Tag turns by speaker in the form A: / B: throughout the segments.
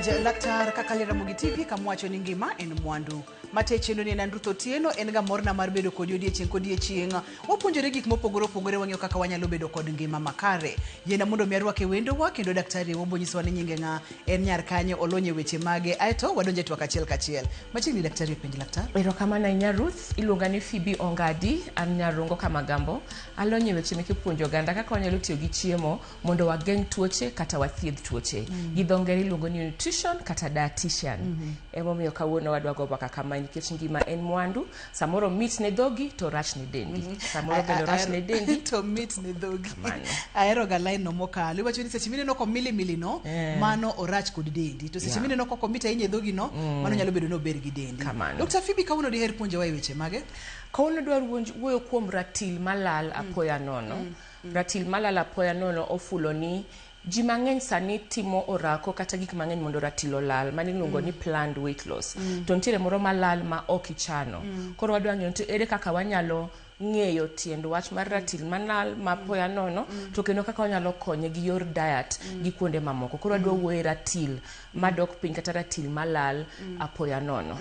A: Penj Laktar kaka Ramogi TV kamwacho ni ngima en mwandu. Mate chenro ni en an Ruth Otieno, en ga morna mar bedo kodi odiechieng' kodiechieng'. Wapuonjore gik mopogore opogore wang'iyo kaka wanyalo bedo kod ngima makare. Yiena mondo mi arwake wendowa kendo daktari wabo nyisowa ni nyinge ng'a, en nyar kanye, olony e weche mage, aeto wadonjo e twak achiel kachiel. Machiegni daktari e Penj Laktar.
B: Erokamano ahinya Ruth, iluonga ni Phoebe Ongadi, an nyarongo Kamagambo. Alony e weche meke puonjo oganda kaka wanyalo tiyo gi chiemo mondo wageng' tuoche kata wathiedh tuoche. Gi dho ngere iluongo ni nutrition kata dietitian. Emomiyo kawuono wadwa go mbaka kama nikech ngima en mwandu, samoro mit ne dhogi to rach ne dendi. Samoro bende rach ne dendi
A: to mit ne dhogi.
B: Kamano.
A: Ahero ga line no mokalo. Iwacho ni seche mineno komilimili no, mano orach kod dendi. To seche mineno kokomit ahinya e dhogi no, mano nyalo bedo ni ober gi dendi.
B: Kamano.
A: Dr. Phoebe kawuono diher puonjowa e weche mage?
B: Kawuono dwa wuoyo kuom ratil malal apoya nono. Ratil malal apoya nono ofulo ni ji mang'eny sani timo orako kata gik mang'eny mondo ratil olal, mano iluongo ni planned weight loss. To nitiere moro malal ma ok ichano. Koro wadwa ng'eyo ni ere kaka wanyalo ng'eyo tiend wach mar ratil malal ma apoya nono, to kendo kaka wanyalo konye gi yor diet gi kuonde mamoko. Koro wadwa wuoyo e ratil madok piny kata ratil malal apoya nono.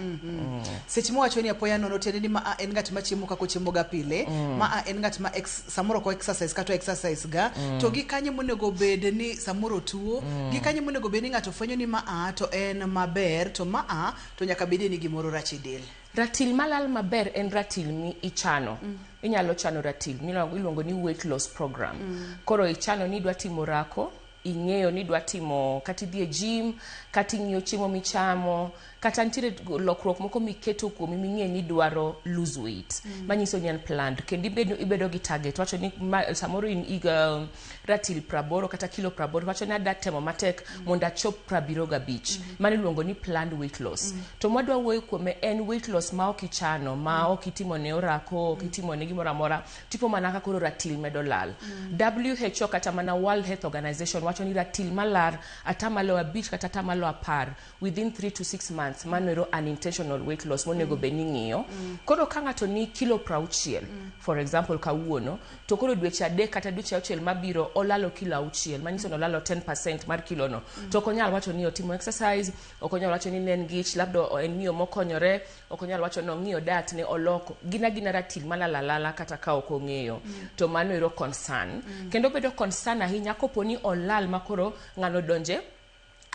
A: Seche mwawacho ni apoya nono tiende ni ma en ng'at machiemo kaka ochiemo ga pile, ma en ng'at ma samoro ok exercise kata exercise ga, to gi kanye monego bed ni samoro tuo, gi kanye monego bed ni ng'ato fwenyo ni ma to en maber, to ma to nyaka bedie ni gimoro rach e del.
B: Ratil malal maber en ratil mi ichano. Inyalo chano ratil miluongo ni weight loss program. Koro ichano ni idwa timo orako, ing'eyo ni idwa timo kata idhi e gym, kata ing'iyo chiemo michamo, kata nitiere lokruok moko miketo kuomi ming'eyo ni idwaro lose weight. Manyiso ni en planned. Kendo ibedo gi target. Wacho ni samoro in higa ratil 80 kata kilo 80, wacho ni adwa temo matek mondo achop 75. Mano iluongo ni planned weight loss. To mwadwa wuoyo kuome en weight loss ma ok ichano, ma ok itimo ne orako, ok itimo ne gimoro amora, tipo mana ka koro ratil medo lal. WHO kata mana World Health Organization wacho ni ratil malar 5% kata 10% within 3 to 6 months, mano ero unintentional weight loss monego bed ni ing'iyo. Koro ka ng'ato ni kilo 60, for example kawuono, to koro dweche 3 kata dweche 6 mabiro olalo kilo 6, manyiso ni olalo 10% mar kilo no. To ok onyal wacho ni otimo exercise, ok onyal wacho ni ne en ng'ich, labda en miyo mokonyore, ok onyal wacho ni ong'iyo diet ne oloko. Gin agina ratil malal alala kata ka ok ong'eyo. To mano ero concern. Kendo bedo concern ahinya kopo ni olal makoro ng'ano donje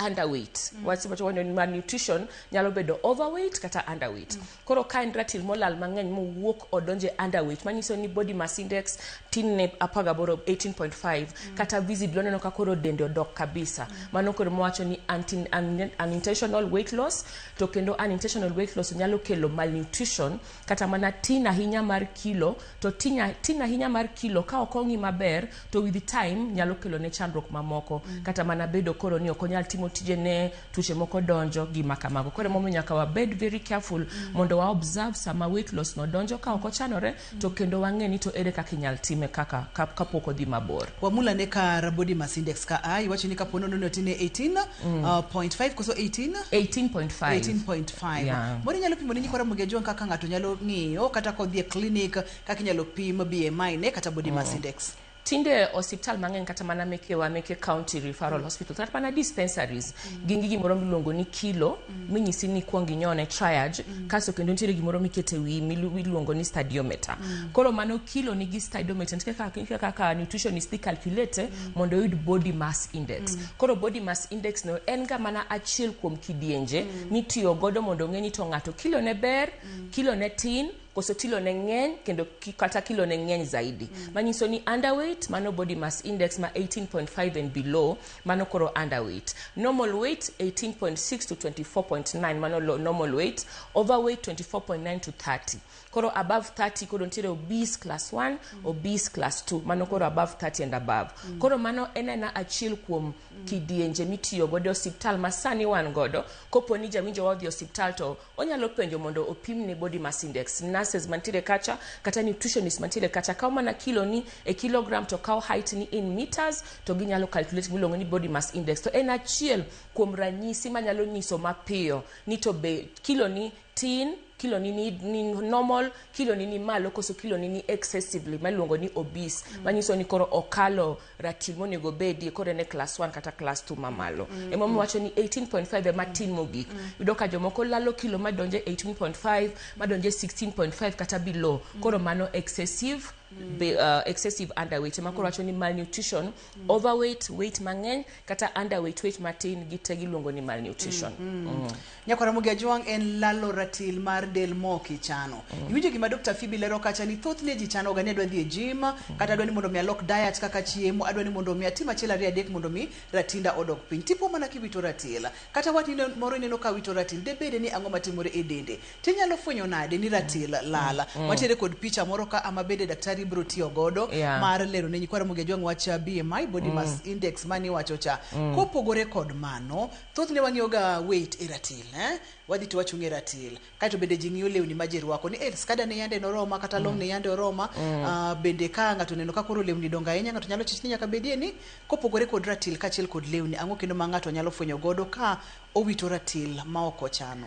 B: underweight. Wach wacho ni malnutrition nyalo bedo overweight kata underweight. Koro ka en ratil molal mang'eny mowuok odonje underweight, manyiso ni body mass index tin ne 18, 18.5, kata visibly oneno ka koro dende odok kabisa. Mano koro mwacho ni unintentional weight loss, to kendo unintentional weight loss nyalo kelo malnutrition kata mana tin ahinya mar kilo, to tin ahinya mar kilo ka ok ong'i maber to with time nyalo kelo ne chandruok mamoko, kata mana bedo koro ni ok onyal timo tijene, tuoche moko donjo, gima kamago. Koro emomiyo nyaka wabed very careful mondo wa observe sama weight loss no donjo ka ok ochanore, to kendo wang'e ni to ere kaka inyal time kaka kapok odhi mabor.
A: Wamula ne kar body mass index ka a, iwacho ni kapo nono ni otin e 18.5 koso 18?
B: 18.5.
A: 18.5. Moro inyalo pimo ne nyikwa Ramogi Ajwang' kaka ng'ato nyalo ng'iyo kata kodhi e clinic kaka inyalo pim BMI ne kata body mass index.
B: Tinde osiptal mang'eny kata mana mekewa meke county referral hospitals kata mana dispensaries gin gi gimoro miluongo ni kilo minyisi ni kuong inyone triage, kasto kendo nitiere gimoro mikete wiyi miluongo ni stadiometer. Koro mano kilo nigi stadiometer nitie kaka nutritionist dhi calculate mondo oyud body mass index. Koro body mass index no en ga mana achiel kuom kidienje mitiyo godo mondo ong'e ni to ng'ato kilo ne ber, kilo ne tin, koso kilo ne ng'eny kendo kata kilo ne ng'eny zaidi. Manyiso ni underweight, mano body mass index ma 18.5 and below, mano koro underweight. Normal weight 18.6 to 24.9, mano normal weight. Overweight 24.9 to 30. Koro above 30 koro nitiere obese class 1, obese class 2, mano koro above 30 and above. Koro mano en aena achiel kuom kidienje mitiyo godo e osiptal ma sani wan godo. Kopo ni jawinjo wa odhi e osiptal to onyalo penjo mondo opimne body mass index. Nurses mantiere kacha kata nutritionist mantiere kacha kaw mana kilo ni e kilogram to kaw height ni in meters to ginyalo calculate miluongo ni body mass index. To en achiel kuom ranyisi manyalo nyiso mapiyo ni to be kilo ni tin, Kilo ni ni normal, kilo ni ni malo, koso kilo ni ni excessively miluongo ni obese, manyiso ni koro okalo ratil monego bedie, koro en e class 1 kata class 2 mamalo. Emomiyo wacho ni 18.5 ema tin mogik. Yudo ka jomoko lalo kilo madonje 18.5, madonje 16.5 kata below. Koro mano excessive excessive underweight. Ema koro wacho ni malnutrition, overweight, weight mang'eny kata underweight, weight matin, gite giluongo ni malnutrition.
A: Nyakwara Ramogi Ajwang' en lalo ratil mar del mok ichano. Iwinjo gima Dr. Phoebe lero kacha ni thothne ji chano ga ni adwa dhi e gym, kata adwa ni mondo mi alok diet kaka chiemo, adwa ni mondo mi atim achiel ariyo adek mondo mi ratinda odog piny. Tipo mana kiwito ratil, kata watni moro ineno ka wito ratil, debede ni ang'o matimore e dende. Tinyalo fwenyo nade ni ratil lal? Watiere kod picha moro ka ama bende daktari biro tiyo godo mar lero ne nyikwa Ramogi Ajwang' wach BMI, body mass index mani wacho cha. Kopogore kod mano, thothne wang'iyo ga weight e ratil, eh? Wadhi to wachung' e ratil. Kaeto bende ji ng'iyo lewni ma ji rwako ni eh, skada ne yande noroma kata long ne yande oroma. Bende ka ng'ato oneno ka koro lewni dongo ahinya, ng'ato nyalo chich ni nyaka bedie ni kopogore kod ratil kaachiel kod lewni, ang'o kendo ma ng'ato nyalo fwenyo godo ka owito ratil ma ok ochano?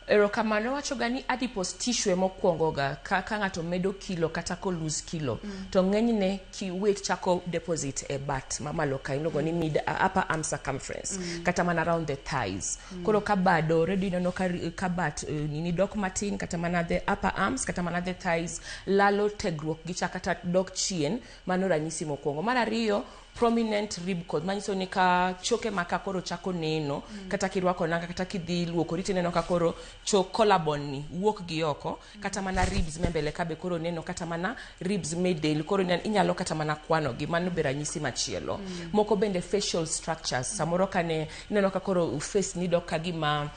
B: Erokamano. Wacho ga ni adipose tissue mokwongo ga ka ng'ato medo kilo kata ko lose kilo, to ng'enyne ki weight chako deposit e bat mamalo ka iluongo ni mid upper arm circumference, kata mana around the thighs. Koro ka bado already ineno ka bat nini dok matin, kata mana the upper arms kata mana the thighs lalo tegruok gi cha kata dok chien, mano ranyisi mokwongo. Mar ariyo, prominent rib cage, manyiso ni ka choke maka koro chako neno, kata kirwako nanga kata kidhi luokori tineno ka koro chok collarbone ni wuok gi oko, kata mana ribs me mbele ka be koro neno, kata mana ribs me del koro inyalo kata mana kwano gi. Mano be ranyisi machielo. Moko bende facial structures, samoro kane ineno ka koro face ni dok ka gima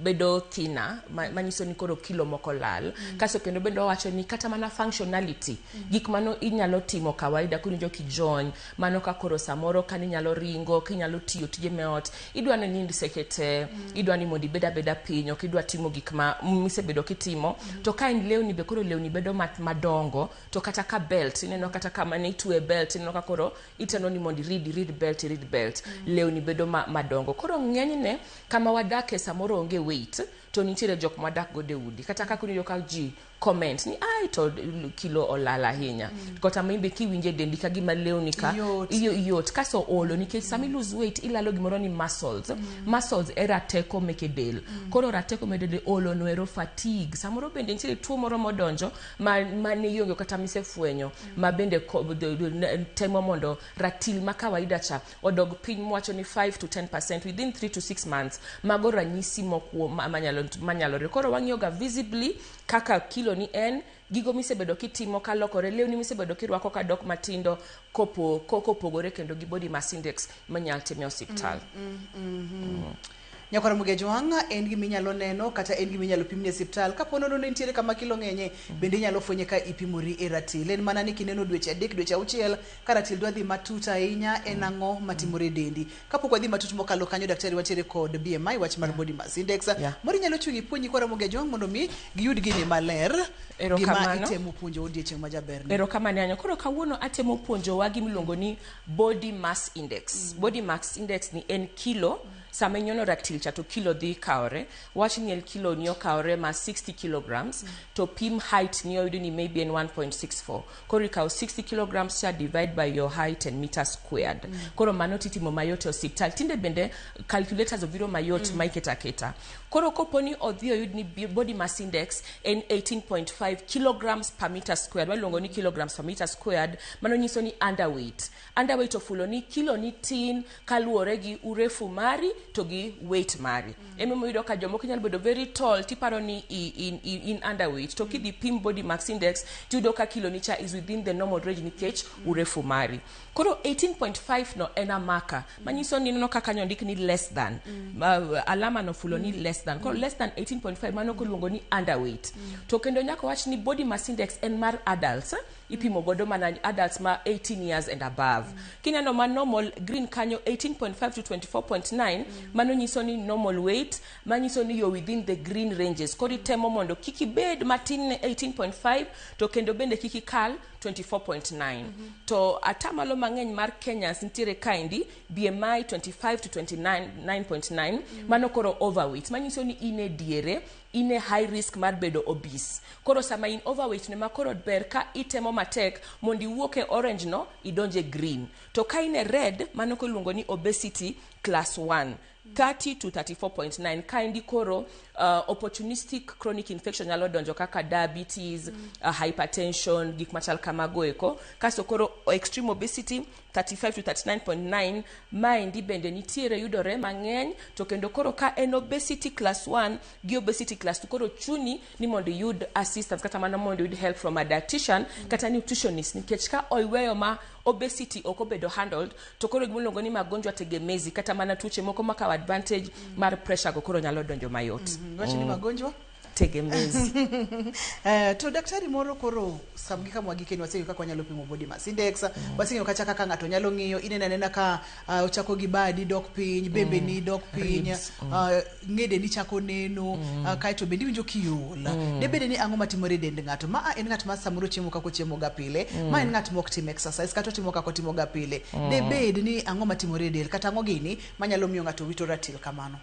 B: bedo thinner, manyiso ni koro kilo moko lal. Kasto kendo bende wawacho ni kata mana functionality, gik mano inyalo timo kawaida kiwinjo kijony, mano ka koro samoro ka ninyalo ringo, kinyalo tiyo tije me ot, idwa ni nind seche te, idwa ni mondo ibed abeda piny, ok idwa timo gik ma misebedo kitimo. To ka en lewni be koro lewni bedo madongo, to kata ka belt ineno kata kama ne itwe belt, ineno ka koro iteno ni mondo irid irid belt, irid belt, lewni bedo madongo. Koro ng'enyne kama wadake samoro onge weight, to nitiere jok madak godo e udi, kata kaka iyudo ka ji comment ni ai to kilo olal ahinya, kata maybe kiwinjo e dendi ka gima lewni ka
A: Yot.
B: Yot kaso olo, nikech sama i lose weight ilalo gimoro ni muscles. Muscles e rateko meke del. Koro rateko meke del olo noero, fatigue, samoro bende nitiere tuo moro modonjo ma ne ionge kata misefwenyo, ma bende temo mondo ratil ma kawaida cha odog piny, mwacho ni 5 to 10% within 3 to 6 months. Mago ranyisi mokwo manyalore. Koro wang'iyo ga visibly kaka kilo ni en gigo misebedo kitimo kalokore, lewni misebedo kirwako kadok matindo kopogore, kendo gi body mass index manyal time osiptal.
A: Nyakwara Ramogi Ajwang' en gima inyalo neno kata en gima inyalo pimni e osiptal. Kapo nono ni nitiere kama kilo ng'enye, bende inyalo fwenye ka ipimori e ratil. En mana ni kineno dweche 3, dweche 6, ka ratil dwa dhi matut ahinya, en ang'o matimore e dendi? Kapok wadhi matut mokalo kanyo, daktari, wantiere kod BMI, wach mar body mass index. Moro inyalo chung' ipuonj nyikwa Ramogi Ajwang' mondo mi giyud gini maler, gima
B: Erokamano.
A: itemo puonjo odiechieng' majaberni.
B: Erokamano ahinya. Koro kawuono atemo puonjowa gimiluongo ni body mass index. Body mass index ni en kilo sama inyono ratil cha to kilo dhi kawore. Wach ni en kilo ni okawore ma 60 kilograms, to pim height ni oyudo ni maybe en 1.64. Koro ikawo 60 kilograms cha divide by your height and meter squared. Koro mano titimo mayot e osiptal. Tinde bende calculators obiro mayot ma iketo aketa. Koro kopo ni odhi oyud ni body mass index en 18.5 kilograms per meter squared, waluongo ni kilograms per meter squared, mano nyiso ni underweight. Underweight ofulo ni kilo ni tin kaluwore gi urefu mari to gi weight mari. Emomiyo iyudo ka jomoko nyalo bedo very tall tiparo ni in underweight, to kidhi pim body mass index tiyudo ka kilo ni cha is within the normal range nikech urefu mari. Koro 18.5 no en amaka manyiso ni ineno kaka nondik ni less than, alama no fulo ni less than. Koro less than 18.5 mano koluongo ni underweight. To kendo nyaka wach ni body mass index en mar adults, ipimo godo mana adults ma 18 years and above. Kineno ma normal green kanyo 18.5 to 24.9, mano nyiso ni normal weight, manyiso ni you're within the green ranges. Koro itemo mondo kik ibed matin ne 18.5 to kendo bende kik ikal 24.9. To atamalo mang'eny mar Kenyans nitiere kaendi BMI 25 to 29.9, mano koro overweight, manyiso ni in e diere. in e high risk mar bedo obese. Koro sama in overweight no ema koro ber ka itemo matek mondo iwuok e orange no idonj e green. To ka in e red, mano koro iluongo ni obesity class 1. 30 to 34.9 kaendi koro opportunistic chronic infection nyalo donjo kaka diabetes, hypertension, gik machal kamago eko. Kasto koro extreme obesity 35 to 39.9, maendi bende nitiere, yudore mang'eny. To kendo koro ka en obesity class 1 gi obesity class 2, koro chuni ni mondo iyud assistance kata mana mondo iyud help from a dietitian kata nutritionist, nikech ka oiweyo ma obesity ok obedo handled, to koro gimiluongo ni magonjwa tegemezi kata mana tuoche moko makawo advantage mar pressure go koro nyalo donjo mayot.
A: Wacho ni magonjwa
B: tegemezi.
A: To daktari moro koro samgi kama wagikeni, waseng'eyo kaka wanyalo pimo body mass index, waseng'eyo kata kaka ng'ato nyalo ng'iyo ineno anena ka ochako gi badi dok piny, bembeni dok piny,
B: Ribs,
A: ng'edeni chako neno, kaeto bende iwinjo kiol. Debede ni ang'o matimore e dend ng'ato? Ma en ng'at ma samoro chiemo kaka ochiemo ga pile, ma en ng'at mok tim exercise kata otimo kaka otimo ga pile. Debed ni ang'o matimore e del kata ang'o gini manyalo miyo ng'ato wito ratil kamano?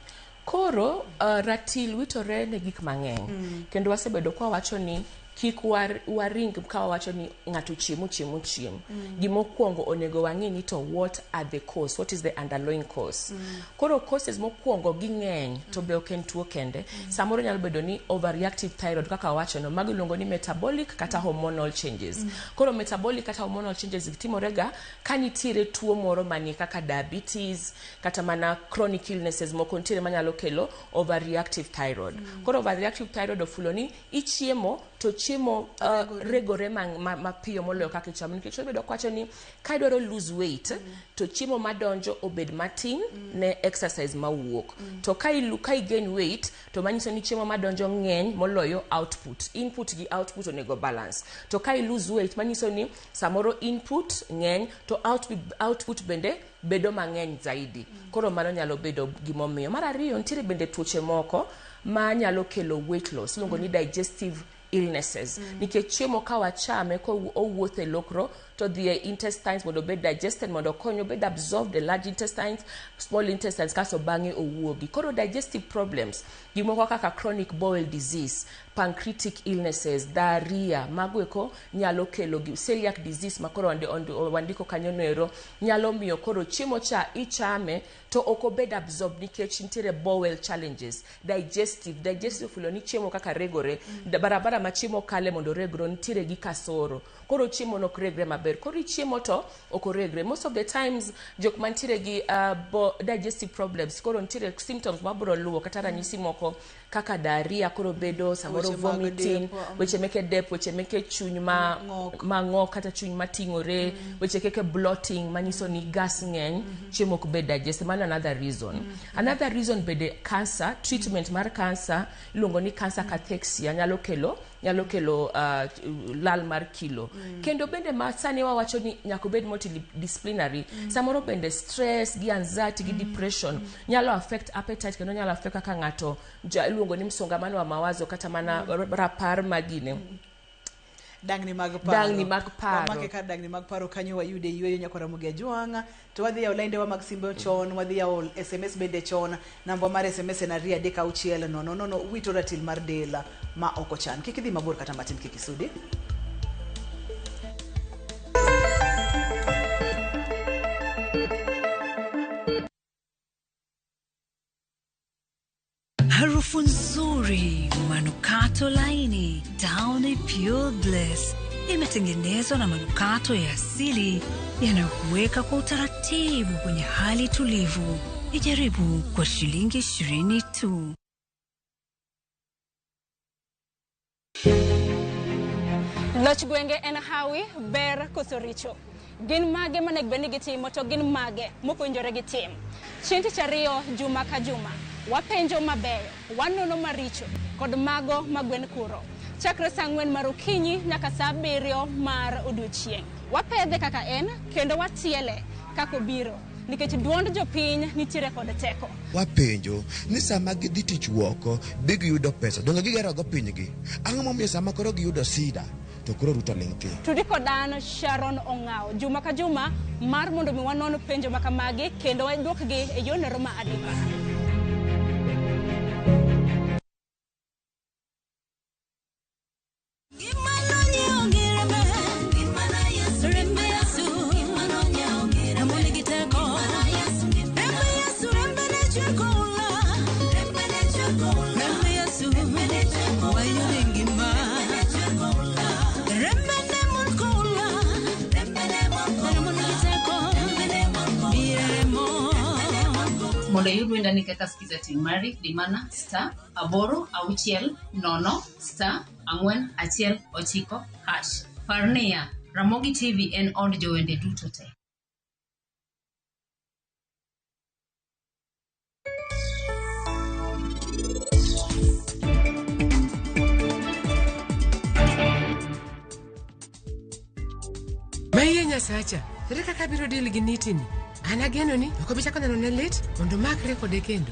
B: Koro ratil witore ne gik mang'eny, kendo wasebedo kwa wacho ni kik waring ka wawacho ni ng'ato chiemo chiemo chiemo. Gimokwongo onego wang'e ni to what are the cause, what is the underlying cause. Koro causes mokwongo ging'eny, to be ok en tuo kende. Samoro nyalo bedo ni overreactive thyroid kaka wawacho no, mago iluongo ni metabolic kata hormonal changes. Koro metabolic kata hormonal changes timore ga ka nitiere tuo moro manie kaka diabetes kata mana chronic illnesses moko nitiere manyalo kelo overreactive thyroid. Koro overreactive thyroid ofulo ni ichiemo to chiemo regore mapiyo moloyo kaka ichamo, nikech obedo kwacho ni ka idwaro lose weight, to chiemo madonjo obed matin ne exercise mawuok. To ka i gain weight, to manyiso ni chiemo madonjo ng'eny moloyo output. Input gi output onego balance. To ka i lose weight, manyiso ni samoro input ng'eny to output bende bedo mang'eny zaidi. Koro mano nyalo bedo gimomiyo. Mar ariyo, nitiere bende tuoche moko ma nyalo kelo weight loss, iluongo ni digestive illnesses, nikech chiemo ka wachame ko owuotho e lokro to dhi e intestines mondo obed digested, mondo okony obed absorbed e large intestines, small intestines, kasto bang'e owuogi. Koro digestive problems, gimoko kaka chronic bowel disease, pancreatic illnesses, diarrhea, mago eko nyalo kelo gi celiac disease ma koro wandiko kanyo noero, nyalo miyo koro chiemo cha ichame to ok obed absorbed nikech nitiere bowel challenges. Digestive ofulo ni chiemo kaka regore, barabara ma chiemo kale mondo oregre nitiere gi kasoro, koro chiemo no ok regre maber, koro ichiemo to ok oregre. Most of the times jok mantiere gi digestive problems, koro nitiere symptoms mabiro luwo kata ranyisi moko kaka diarrhea, koro bedo samoro
A: Weche mag
B: vomiting,
A: dep,
B: weche meke dep, weche meke chuny ma
A: Ng'ok.
B: ma ng'ok kata chuny mating'ore, weche keke bloating manyiso ni gas ng'eny, chiemo ok bed digested. Mano another reason. Another reason bende cancer treatment mar cancer, iluongo ni cancer cachexia, nyalo kelo lal mar kilo. Kendo bende ma sani wawacho ni nyaka obed multidisciplinary. Samoro bende stress gi anxiety gi depression nyalo affect appetite, kendo nyalo affect kaka ng'ato iluongo ni msongamano wa mawazo kata mana rapar magine.
A: Dangni mag paro.
B: Dangni mag paro.
A: Wamake kar dangni mag paro kanyo, wayude yueyo nyakora Ramogi Ajwang'. To wadhi yawo laindewa mag simbe chon, wadhi yawo SMS bende chon. Namba mar SMS en 23600. Wito ratil mar del ma ok ochan. Kik idhi mabor kata matin, kik isudi.
C: Harufu nzuri, manukato laini, Downy Pure Bliss imetengenezwa na manukato ya asili yanayokuweka kwa utaratibu kwenye hali tulivu. Ijaribu kwa shilingi 20 tu.
D: Loch gwenge en hawi, ber koso richo? Gin mage monego bed ni gitimo to gin mage mok owinjore gitim? Chieng' tich ariyo juma ka juma, wapenjo mabeyo, wanono maricho kod mago ma gwen kuro. Chakre saa 4 mar okinyi nyaka saa 7 mar odiochieng'. Wapedhe kaka en kendo watiele kaka obiro nikech duond jopiny nitiere kod teko.
E: Wapenjo ni sama gidhi tich woko bi giyudo pesa, donge gigerogo pinygi? Ang'o momiyo sama koro giyudo sida to koro Ruto ling' thi?
D: Tudi kod an Sharon Ong'awo juma ka juma mar mondo mi wanon penjo ma kamagi kendo waduokgi e yorno ma adimba.
F: Mondo iyud wendani kaka skiza till mari, di mana *860 *419#. Par niya, Ramogi TV en od jowende duto te.
G: Maiye Nyasacha, ere kaka abiro deal gi nitini? An ageno ni ok obi chako neno ne lit mondo omakre kode kendo.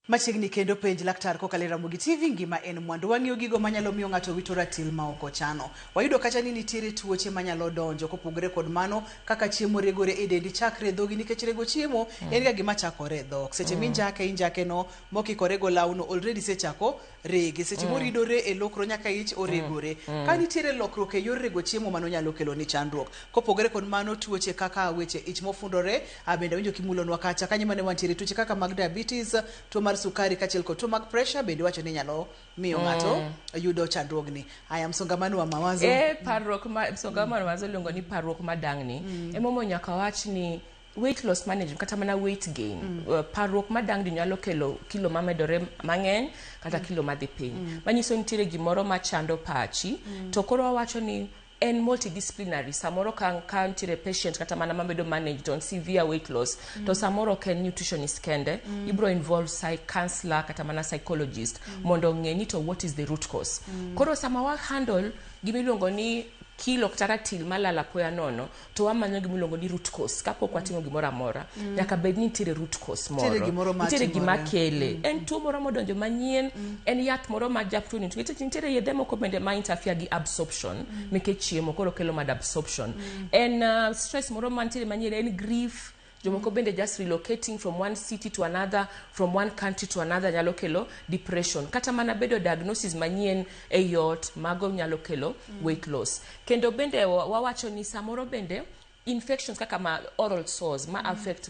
A: Machiegni kendo penj laktar kokalo e Ramogi TV, ngima en mwandu. Wang'iyo gigo manyalo miyo ng'ato wito ratil ma ok ochano. Wayudo kacha ni nitiere tuoche manyalo donjo kopogore kod mano kaka chiemo regore e dendi chakre e dhogi nikech rego chiemo en ga gima chakore e dhok. Seche minjake injake no mokikore go lawno already sechako rege. Seche moridore e lokro nyaka ich oregore. Ka nitiere lokruok e yor rego chiemo mano nyalo kelo ni chandruok. Kopogore kod mano tuoche kaka weche ich mofundore bende awinjo kimulonwa kacha kanyo mane wantiere tuoche kaka mag diabetes, tuo mar sukari kaachiel kod tuo mag pressure bende wacho ni nyalo miyo ng'ato yudo chandruogni. Haya, msongamano wa mawazo.
B: Parruok ma msongamano wa mawazo iluongo ni parruok madangni. Emomiyo nyaka wach ni weight loss management kata mana weight gain. Parruok madangni nyalo kelo kilo mamedore mang'eny kata kilo madhi piny. Manyiso nitiere gimoro machando pachi. To koro wawacho ni en multidisciplinary. Samoro ka nitiere patient kata mana mabedo managed on severe weight loss, to samoro ok en nutritionist kende, ibro involve psych counselor kata mana psychologist mondo ong'e ni to what is the root cause. Koro sama wa handle gimiluongo ni kilo kata ratil malal apoya nono, to wamanyo gimiluongo ni root cause kapok watimo gimoro amora. Nyaka bed ni nitiere root cause moro.
A: Nitiere gimoro ma
B: Nitiere gima
A: timore.
B: kele. En tuo moro modonjo manyien, en yath moro ma jatuo ni. Nikech nitiere yedhe moko bende ma interfere gi absorption meke chiemo, koro kelo malabsorption. En stress moro mantiere manyien, en grief. Jomoko bende just relocating from one city to another, from one country to another nyalo kelo depression. Kata mana bedo diagnosis manyien e ot, mago nyalo kelo weight loss. Kendo bende wawacho ni samoro bende infections kaka ma oral sores ma affect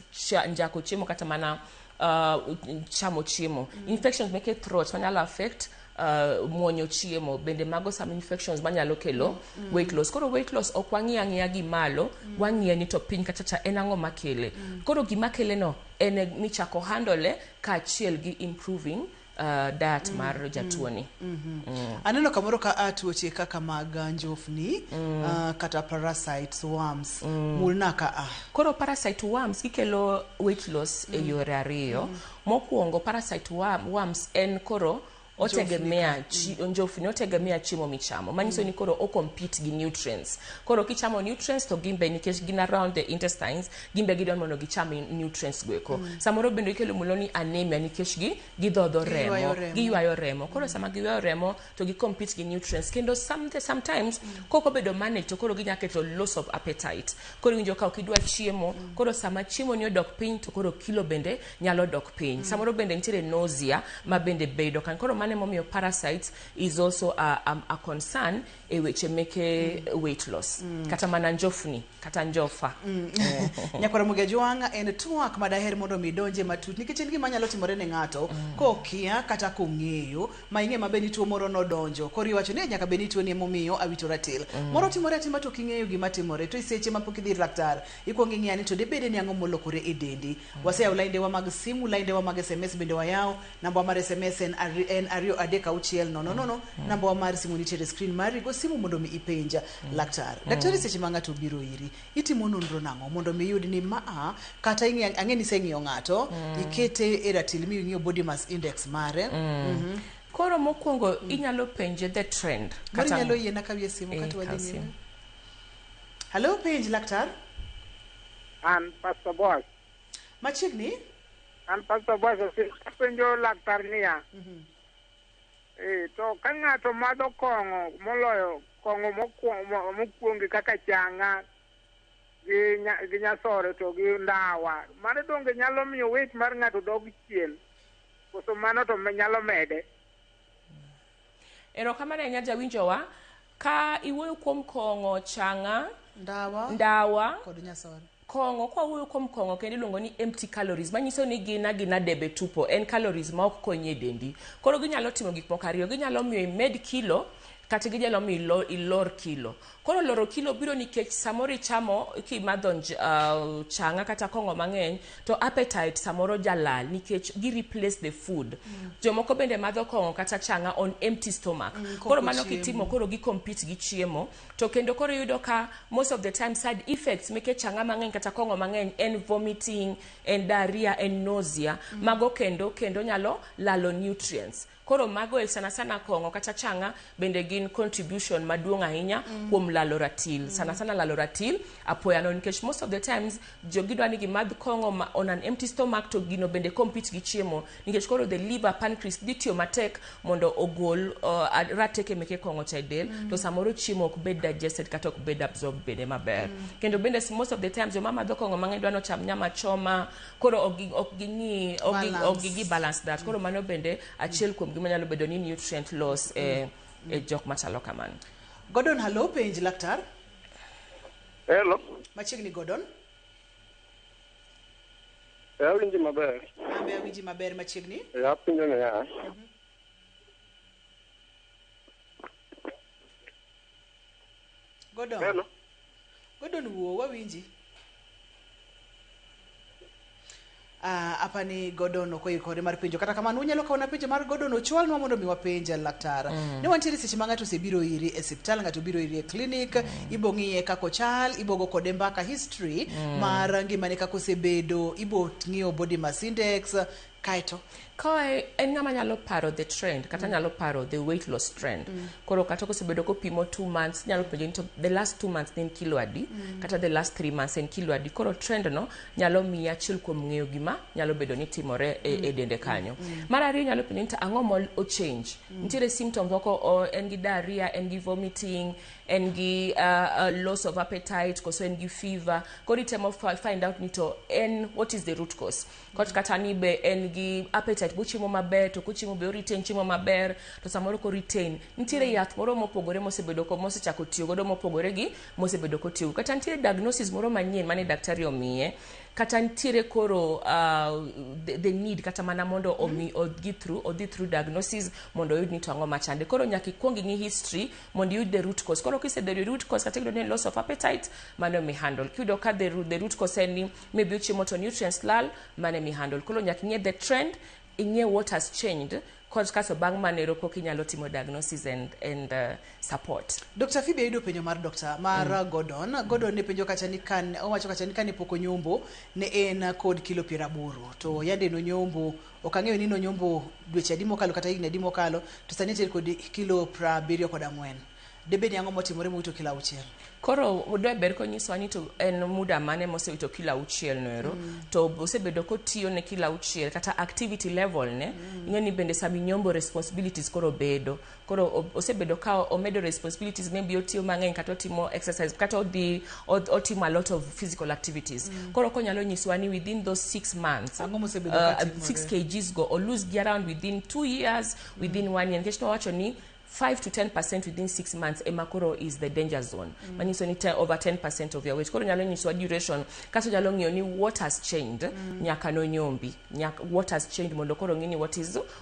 B: njako chiemo kata mana chamo chiemo. Infections meke throat manyalo affect muonyo chiemo, bende mago some infections manyalo kelo weight loss. Koro weight loss ok wang'i ang'iya gi malo, wang'iye ni to piny kacha cha en ang'o makele. Koro gima kele no en michako handle kaachiel gi improving diet mar jatuoni.
A: Aneno kamoro ka a tuoche kaka mag njofni, kata parasites, worms. Mulna ka a.
B: Koro parasite worms gikelo weight loss e yore ariyo. Mokwongo parasite worms en koro otegemea njofni otegemea chiemo michamo. Manyiso ni koro o compete gi nutrients. Koro kichamo nutrients to gimbe nikech gin around the intestines, gimbe gidwa mondo gicham nutrients goeko. Samoro bende ikelo mulo ni anemia nikech gi gidhodho
A: Giywayo
B: remo,
A: remo.
B: giywayo remo. Koro sama giywayo remo to gi compete gi nutrients. Kendo sometimes kok obedo managed to koro ginya keto loss of appetite. Koro iwinjo ka ok idwa chiemo, koro sama chiemo ni odok piny to koro kilo bende nyalo dok piny. Samoro bende nitiere nausea ma bende bedo kan. Koro mano emomiyo parasites is also a concern e weche meke weight loss. Kata mana njofni, kata njofa.
A: Nyakwara Muga Jwang' en twak madaher mondo mi donje matut nikech en gima nyalo timore ne ng'ato kokia kata kong'eyo ma ing'e maber ni tuo moro nodonjo koro iwacho ni nyaka bed ni tuo ni emomiyo awito ratil. Moro timore atima to ok ing'eyo gima timore to e seche mapok idhi ir laktar ikuongo ing'iya ni to dibede ni ang'o molokore e dendi. Waseyawo laindewa mag simu, laindewa mag SMS bende wayawo. Namba mar SMS en 236 000. Namba mar simu nitiere e screen mari. Go simu mondo mi ipenj laktar. Daktari, seche ma ng'ato obiro iri, itimo nonro nang'o mondo mi iyud ni maa kata ang'e ni iseng'iyo ng'ato, ikete e ratil mi ing'iyo body mass index mare.
B: Koro mokwongo inyalo penje the trend.
A: Moro inyalo yiena kawie simu kata wadhi
B: kaw
A: nyime.
B: Simu.
A: Hello, penj laktar.
H: An Pastor Boaz.
A: Machiegni.
H: An Pastor Boaz apenjo laktar niya. To ka ng'ato madho kong'o moloyo kong'o mokwongi kaka chang'a gi nyasore to gi ndawa, mano donge nyalo miyo weight mar ng'ato dog chien? Koso mano to nyalo mede?
B: Erokamano ahinya jawinjowa. Ka iwuoyo kuom kong'o, chang'a,
A: Ndawa,
B: ndawa
A: kod nyasore.
B: Kong'o, kwa wuoyo kuom kong'o kendo iluongo ni empty calories, manyiso ni gin agina debe tupo, en calories ma ok konyi e dendi. Koro ginyalo timo gik moko ariyo, ginyalo miyo imed kilo kata ginyalo miyo ilor kilo. Koro loro kilo biro nikech samoro ichamo kimadho chang'a kata kong'o mang'eny to appetite samoro jalal nikech gi replace the food. Jomoko bende madho kong'o kata chang'a on empty stomach. Koro mano
A: chiemo.
B: Kitimo koro gi compete gi chiemo, to kendo koro iyudo ka most of the time side effects meke chang'a mang'eny kata kong'o mang'eny en vomiting, en diarrhea, en nausea. Mago kendo nyalo lalo nutrients. Koro mago e sana sana kong'o kata chang'a bende gin contribution maduong' ahinya kuom lalo ratil. Sana sana lalo ratil apoya no, nikech most of the times jogi dwa ni gimadh kong'o ma on an empty stomach, to gino bende compete gi chiemo, nikech koro the liver, pancreas dhi tiyo matek mondo ogol rateke meke kong'o cha e del, to samoro chiemo ok bed digested kata ok bed absorbed bende maber. Kendo bende most of the times joma madho kong'o mang'eny dwa nocham nyama choma, koro ok ging'i ok gi balance that. Koro mano bende achiel kuom gima nyalo bedo ni nutrient loss e jok machalo kamano.
A: Gordon, hallo, penj laktar.
I: Hello.
A: Machiegni, Gordon.
I: Awinji maber.
A: Ambe awinji maber, machiegni.
I: Apenjo niya.
A: Gordon.
I: Hello.
A: Gordon, wuo, wawinji. Apani Gordon ok oikore mar penjo. Kata kamano unyalo kawo na penjo mar Gordon, ochwalnwa mondo mi wapenj laktar. Ne wantiere seche ma ng'ato osebiro iri e osiptal, ng'ato obiro iri e klinik, ibo ng'iye kaka ochal, ibo go kode mbaka, history mar ngimane kaka osebedo, ibo ng'iyo body mass index, kaeto
B: Kae en ng'ama nyalo paro the trend kata nyalo paro the weight loss trend. Koro kata kosebedo kopimo 2 months, nyalo penjo ni to the last 2 months ne en kilo adi, kata the last 3 months en kilo adi. Koro trend no nyalo miyi achiel kuom ng'eyo gima nyalo bedo ni timore e dende kanyo. Mar ariyo, nyalo penjo ni to ang'o mo o change. Nitiere symptoms moko, en gi diarrhea, en gi vomiting, en gi loss of appetite, koso en gi fever. Koro itemo find out ni to en what is the root cause. Kot kata ni be en gi appetite bochiemo maber, to kochiemo be oretain chiemo maber, to samoro ko retain nitiere yath moro mopogore mosebedo ko mosechako tiyo godo mopogore gi mosebedo kotiyogo, kata nitiere diagnosis moro manyien mane daktari omiye, kata nitiere koro the need kata mana mondo omi odhi through diagnosis mondo oyud ni to ang'o machande. Koro nyaka ikuong ing'i history mondo iyud the root cause. Koro kisedhi the root cause, kata iyudo ni en loss of appetite, mano mi handle. Kiyudo ka the root cause en ni maybe ochiemo to nutrients lal, mano mi handle. Koro nyaka ing'e the trend, ing'e what has changed kod kaso bang' manero koka inyalo timo diagnosis and support.
A: Dr. Phoebe, ayudo penjo mar Dr. mar Gordon. Gordon ne penjo kacha ni kan owacho kacha ni kane pok onyombo ne en kod kilo 80, to yande nonyombo, ok ang'eyo ni nonyombo dweche adi mokalo kata higni adi mokalo, to sani entiere kod kilo 74. Debed ni ang'o motimore mowito kilo 6?
B: Koro de ber konyisowa ni to en muda mane mosewito kilo 6 no ero, to osebedo kotiyo ne kilo 6 kata activity level ne. Ing'e ni bende sama inyombo, responsibilities koro bedo, koro osebedo ka omedo responsibilities, maybe otiyo mang'eny kata otimo exercise kata odhi otimo a lot of physical activities. Koro konyalo nyisowa ni within those 6 months
A: Ang'o mosebedo katimore?
B: 6 kgs go olose gi around within 2 years, within one year, nikech nowacho ni 5 to 10% within 6 months ema koro is the danger zone, manyiso ni over 10% of your weight. Koro nyalo nyisowa duration, kaso nyalo ng'iyo ni what has changed nyaka nonyombi, nyaka what has changed, mondo koro ng'i ni what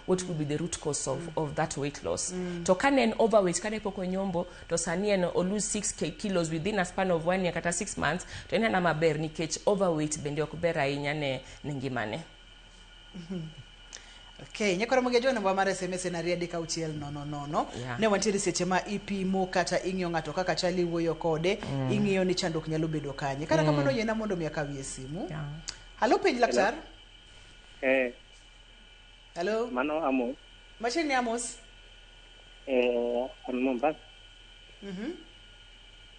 B: could be the root cause of that weight loss. To kane en overweight kane pok onyombo, to sani en o lose 6 kilos within a span of one year kata 6 months, to en ena maber, nikech overweight bende ok ber ahinya ne ngimane.
A: Okay, nyakoro mogi namba mar SMS en 23600. Ne wantiere seche ma ipimo kata ing'iyo ng'ato kaka chal, iwuoyo kode, ing'iyo ni chandruok nyalo bedo kanye. Kata kamano, yiena mondo mi akawie simu. Halo, penj laktar. Halo.
I: Mano Amos.
A: Machiegni, Amos.
I: An Mombasa.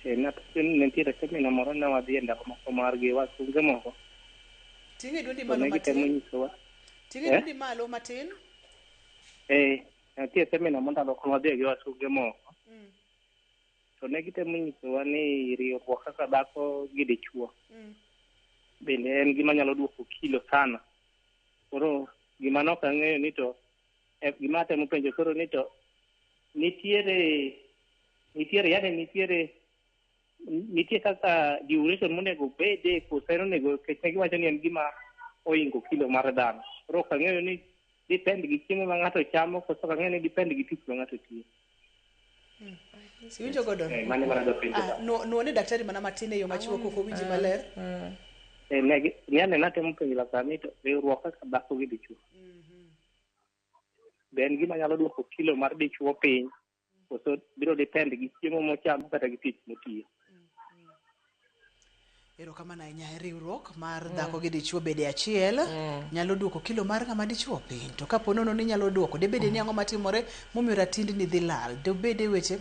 I: Ne nitiere seminar moro ne wadhi e ndalo moko mar gi wasunge moko.
A: Ting'e dwondi
I: To
A: malo
I: ne gitemo
A: matin.
I: nyisowa.
A: Ting'e
I: Eh?
A: dwondi malo matin.
I: Nitie seminar moro ndalo moko wadhiye gi wasunge moko. To ne gitemo nyisowa ni riwruok kaka dhako gi dichuo bende en gima nyalo duoko kilo sana. Koro gima nok ang'eyo ni to gima atemo penjo koro ni to nitiere Nitiere yani nitiere nitie kaka duration monego obede koso en onego nikech ne giwacho ni en gima oingo kilo mar dhano. Koro ok ang'eyo ni depend gi chiemo ma ng'ato chamo koso ok ang'eyo ni depend gi tich ma ng'ato tiyo.
A: Iwinjo Gordon?
I: Eh, mano ema nadwa penjo.
A: Ah, nuo ne daktari mana matin e yo machuok ok owinji maler.
I: Eh, ne ane natemo penjo laktar ni to riwruok kaka dhako gi dichuo. Be en gima nyalo duoko kilo mar dichuo piny koso biro depend gi chiemo mochamo kata gi tich motiyo.
A: Erokamano ahinya. Riwruok mar dhako gi dichuo bede achiel nyalo duoko kilo mar ng'ama dichuo piny. To kapo nono ni nyalo duoko, debede ni ang'o matimore momiyo ratindni dhi lal? Dobede weche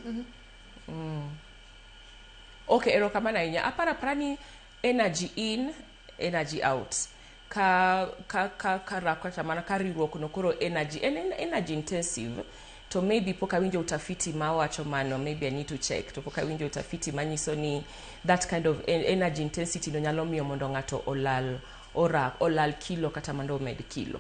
B: Okay, erokamano ahinya. Aparo apara ni energy in, energy out. Ka rako kata mana ka riwruok no koro energy en energy intensive to maybe pok awinjo utafiti mawacho mano maybe I need to check to pok awinjo utafiti manyiso ni that kind of energy intensity no nyalo miyo mondo ng'ato olal orak olal kilo kata mondo omed kilo.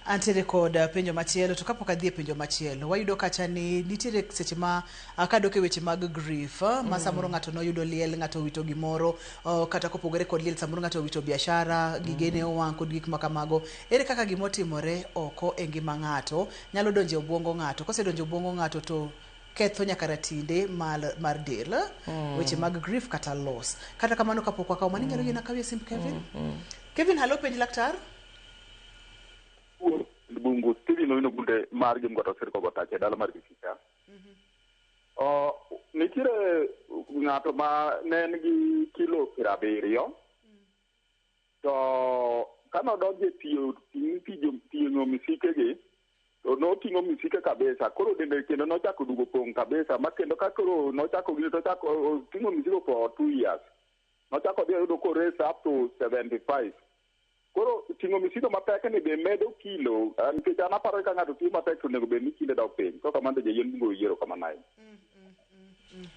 A: Antiere kod penjo machielo to kapok adhi e penjo machielo wayudo kacha ni nitiere seche ma kadok e weche mag grief ma samoro ng'ato noyudo liel ng'ato owito gimoro kata kopogore kod liel samoro ng'ato owito biashara gigene owang' kod gik makamago ere kaka gimotimore oko e ngima ng'ato nyalo donjo e obwongo ng'ato kosedonjo e obwongo ng'ato to ketho nyaka ratinde mar del weche mag grief kata loss kata kamano kapok wakawo mano inyalo yiena kawie simb Kevin Kevin halo penj laktar
J: Bungu Stephen Owino Gunde mar Gimgoto Sirko Gotache dala mar Kisika. Nitiere ng'ato ma ne en gi kilo 70 to kanodonjo e tiyo ting'o misikegi to noting'o misike kabisa koro dende kendo nochako duogo pong' kabisa ma kendo ka koro nochako gini to ochako ting'o misigo for 2 years nochako dhi oyudo ko raise up to 75 koro ting'o misigo mapek ni be medo kilo nikech an aparo ka ng'ato tiyo matek to onego bed ni kile dok piny to kamano to jayien bungu oyiero kamano ahinya.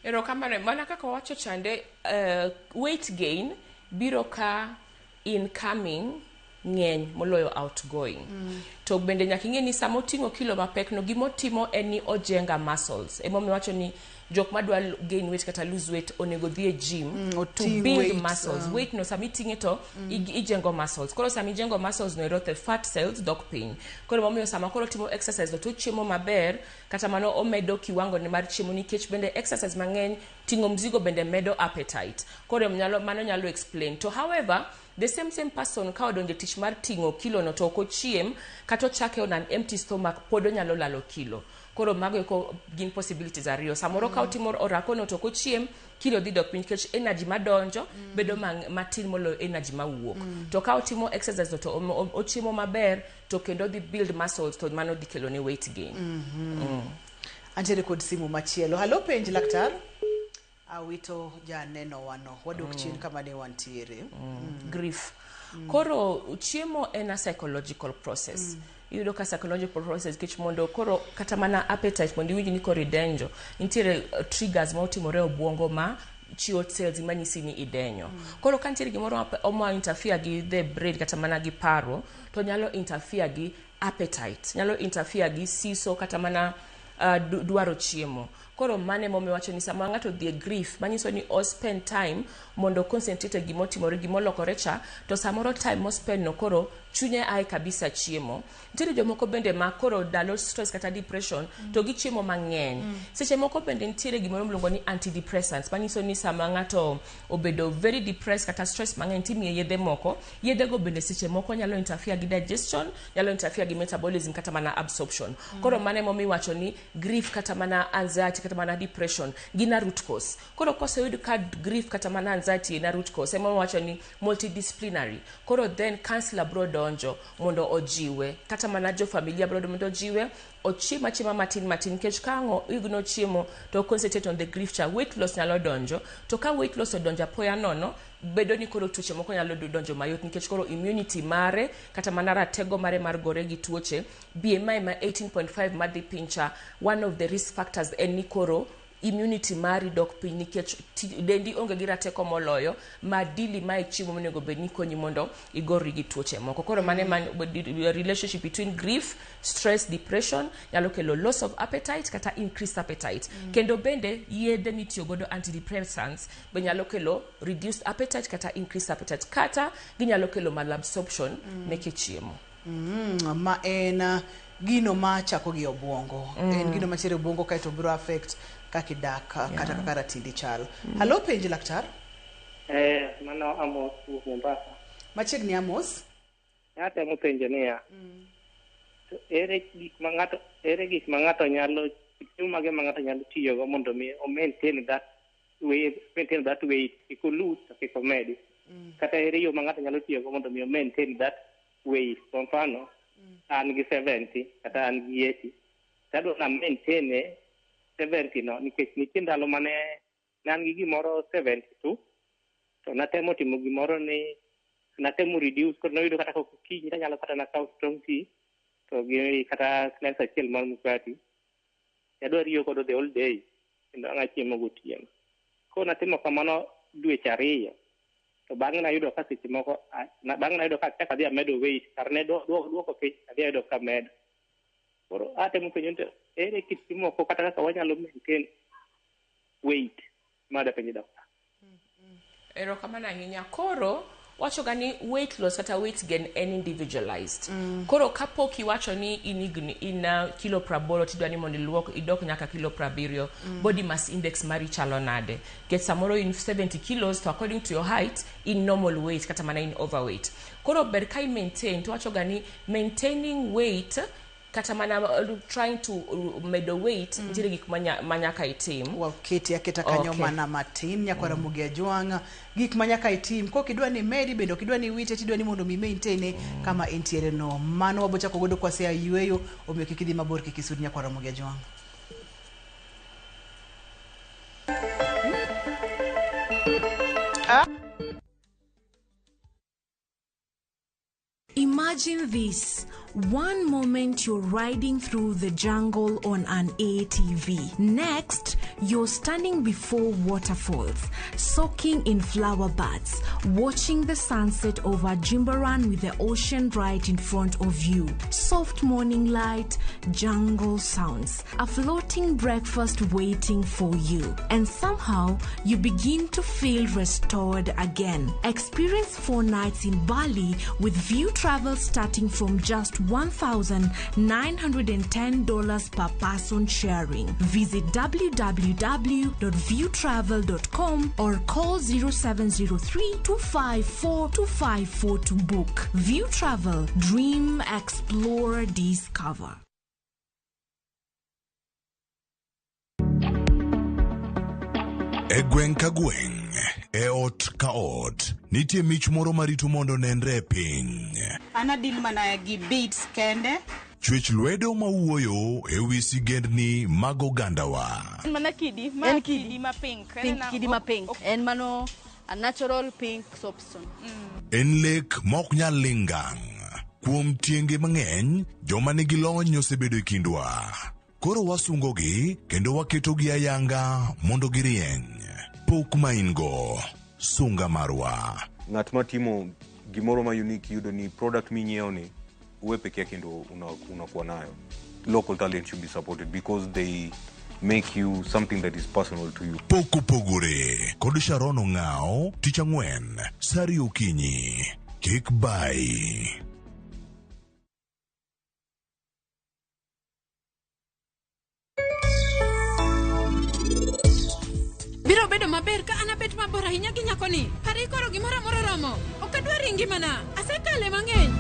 B: Erokamano. Mana kaka wawacho chande, weight gain biro ka incoming ng'eny moloyo outgoing. To bende nyaka ing'e ni sama oting'o kilo mapek no gimotimo en ni ojenga muscles. Emomiyo wacho ni jok madwa gain weight kata lose weight onego dhi e gym to
A: oting'
B: build
A: weight,
B: muscles. Weight no sama iting'e to ijengo muscles. Koro sama ijengo muscles no ero the fat cells dok piny. Koro emomiyo sama koro otimo exercise no to ochiemo maber kata mano omedo kiwango ne mar chiemo nikech bende exercise mang'eny ting'o mzigo bende medo appetite. Koro mano nyalo explain. To however, the same person ka odonjo e tich mar ting'o kilo no to ok ochiem kata ochake on an empty stomach pod onyalo lalo kilo. Koro mago eko gin possibilities ariyo. Samoro ka otimo orako no to ok ochiem, kilo dhi dok piny nikech energy madonjo bedo matin moloyo energy mawuok. To ka otimo exercise no to ochiemo maber to kendo dhi build muscles to mano dhi kelo ne weight gain.
A: Antiere kod simu machielo. Halo penj laktar. Awito janeno wano. Wadok chien kama ne wantiere.
B: Grief. Koro chiemo en a psychological process. Iyudo ka psychological process nikech mondo koro kata mana appetite mondo iwinj ni koro idenjo nitiere triggers ma otimore e obwongo ma chiwo cells manyisi ni idenyo. Koro ka nitiere gimoro ma interfere gi the brain kata mana gi paro to nyalo interfere gi appetite, nyalo interfere gi siso kata mana dwaro chiemo. Koro mano emomiyo wacho ni sama ng'ato odhi e grief manyiso ni o spend time mondo concentrate e gimotimore gimolokore cha to samoro time mo spend no koro chunye ae kabisa chiemo. Nitiere jomoko bende ma koro ndalo stress kata depression to gichiemo mang'eny. Seche moko bende nitiere gimoro miluongo ni antidepressants manyiso ni sama ng'ato obedo very depressed kata stress mang'eny timiye yedhe moko, yedhego bende seche moko nyalo interfere gi digestion, nyalo interfere gi metabolism kata mana absorption. Koro mano emomiyo iwacho ni grief kata mana anxiety kata mana depression gin a root cause. Koro koseyud ka grief kata mana anxiety en a root cause ema wacho ni multidisciplinary. Koro then counselor bro donjo mondo ojiwe kata mana jo familia bro mondo ojiwe ochiem achiema matin matin nikech ka ang' oigno chiemo to concentrate on the grief cha weight loss nyalo donjo to ka weight loss odonjo apoya nono bedo ni koro tuoche moko nyalo donjo mayot nikech koro immunity mare kata mana ratego mare mar gore gi tuoche BMI ma 18.5 madhi piny cha one of the risk factors en ni koro Immunity mari dok piny nikech dendi onge gi rateko moloyo ma dili mae chiemo monego bed ni konyi mondo igori gi tuoche moko. Koro mane man relationship between grief, stress, depression nyalo kelo loss of appetite kata increased appetite. Kendo bende yedhe mitiyo godo, antidepressants, be nyalo kelo reduced appetite kata increased appetite, kata ginyalo kelo malabsorption meke chiemo.
A: Ma en gino ma chako gi obwongo. En gino mantiere e obwongo kaeto biro affect kaka idak, kata kaka ratili chal. Halo, penj laktar.
I: Mano Amos wuok Mombasa.
A: Machiegni, Amos.
I: Atemo penjo niya, to ere gik ma ng'ato nyalo, chiemo mage ma ng'ato nyalo tiyogo mondo mi o maintain that weight, kik o lose to kik omedi, kata ere yo ma ng'ato nyalo tiyogo mondo mi o maintain that weight? Kwa mfano, an gi 70 kata an gi 80, to adwa na maintain 70 no, nikech nitie ndalo mane ne an gi gimoro 72, to natemo timo gimoro ni natemo reduce. Koro noyudo kata kok okinyi tanyalo kata nakaw strong tea to gi kata slice achiel mar mkati, adwa riyo godo the whole day, kendo ang' achiemo gotieno. Koro natimo kamano dweche 2, to bang'e nayudo ka seche moko bang'e nayudo ka achako adhi amedo weight, kar ne duoko piny, adhi ayudo ka amedo. Koro atemo penjo ni to ere kit chiemo moko kata kaka wanyalo maintain weight ma dapenjo daktar.
B: Erokamano ahinya. Koro wachoga ni weight loss kata weight gain en individualized. Koro kapok iwacho ni in higni in kilo 80 tidwa ni mondo iluok idok nyaka kilo 70, body mass index mari chalo nade? Nikech samoro in 70 kilos to according to your height in normal weight kata mana in overweight. Koro ber ka i maintain, to wachoga ni maintaining weight kata mana trying to medo weight, nitiere gik ma nyaka itim.
A: Waketi aketa kanyo. Mana matin, nyakwara Ramogi Ajwang', gik ma nyaka itim kok idwa ni medi, bende ok idwa ni wite, tidwa ni mondo mi maintain kama entiere no. Mano wabochako godo kwasea yweyo, omiyo kik idhi mabor, kik isud, nyakwara Ramogi Ajwang'.
K: Imagine this. One moment you're riding through the jungle on an ATV. Next, you're standing before waterfalls, soaking in flower buds, watching the sunset over Jimbaran with the ocean right in front of you. Soft morning light, jungle sounds, a floating breakfast waiting for you. And somehow you begin to feel restored again. Experience 4 nights in Bali with View Travel starting from just $1,910 per person sharing. Visit www.viewtravel.com or call 0703 254 254 to book. View Travel, dream, explore, discover.
L: E gweng' ka gweng', e ot ka ot, nitie mich moro marito mondo nenre e piny.
M: An adil mana gi beads kende.
L: Chwech lwedo mawuoyo e wi sigendni mag ogandawa.
D: En mana kidi ma
N: En
D: kidi ma pink. En
N: Pink, kidi ma pink. En mano a natural pink soapstone.
L: En lek ma ok nyal ling' ngang'. Kuom tienge mang'eny, joma nigi lony osebedo e kindwa. Koro wasungogi kendo waketogi ayanga mondo girieny. Pok ma in go, sunga marwa.
O: Ng'at ma timo gimoro ma unique yudo ni product minyiewo ni uwe peke yake ndo unakuwa nayo. Local talent should be supported because they make you something that is personal to you.
L: Pok opogore kod Sharon Ong'ao tich ang'wen sa 2 okinyi. Kik bai.
P: Biro bedo maber ka an abet mabor ahinya gi nyakoni. Pari koro gimoro amora romo. Ok adwar e ngimana. Asekale mang'eny.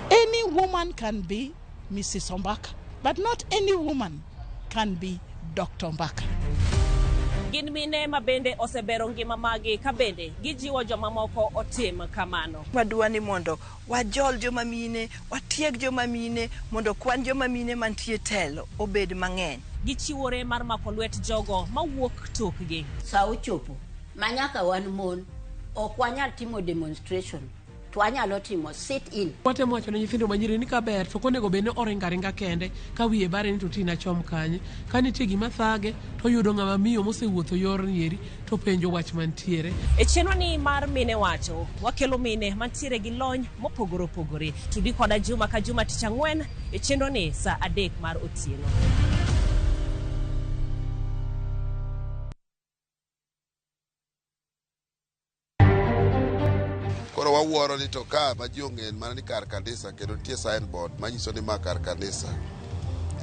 Q: Any woman can be Mrs. Ombaka, but not any woman can be Dr. Ombaka.
R: Gin mine ma bende osebero ngima magi ka bende gijiwo jomamoko otim kamano.
S: Wadwa ni mondo wajol joma mine, watieg joma mine mondo kwan joma mine mantie telo obed mang'eny.
R: Gichiwore mar mako lwet jogo mawuok tokgi.
T: Sa ochopo ma nyaka wan mon ok wanyal timo demonstration to wanyalo timo sit in.
G: Watemo wacho ne nyithindo manyiri ni kaber to ok onego bed ni oringo aringa kende ka wiye bare ni to tina chom kanye. Ka nitie gima thage to oyudo ng'ama miyo mosewuotho yorni eri to penjo wach mantiere.
R: E chenroni mar Mine Wacho, wakelo mine mantiere gi lony mopogore opogore. Tudi koda juma ka juma tich ang'wen e chenroni sa 3 mar otieno.
U: Koro wawuoro ni to ka ma ji ong'en mana ni kar kanisa kendo nitie signboard manyiso ni ma kar kanisa.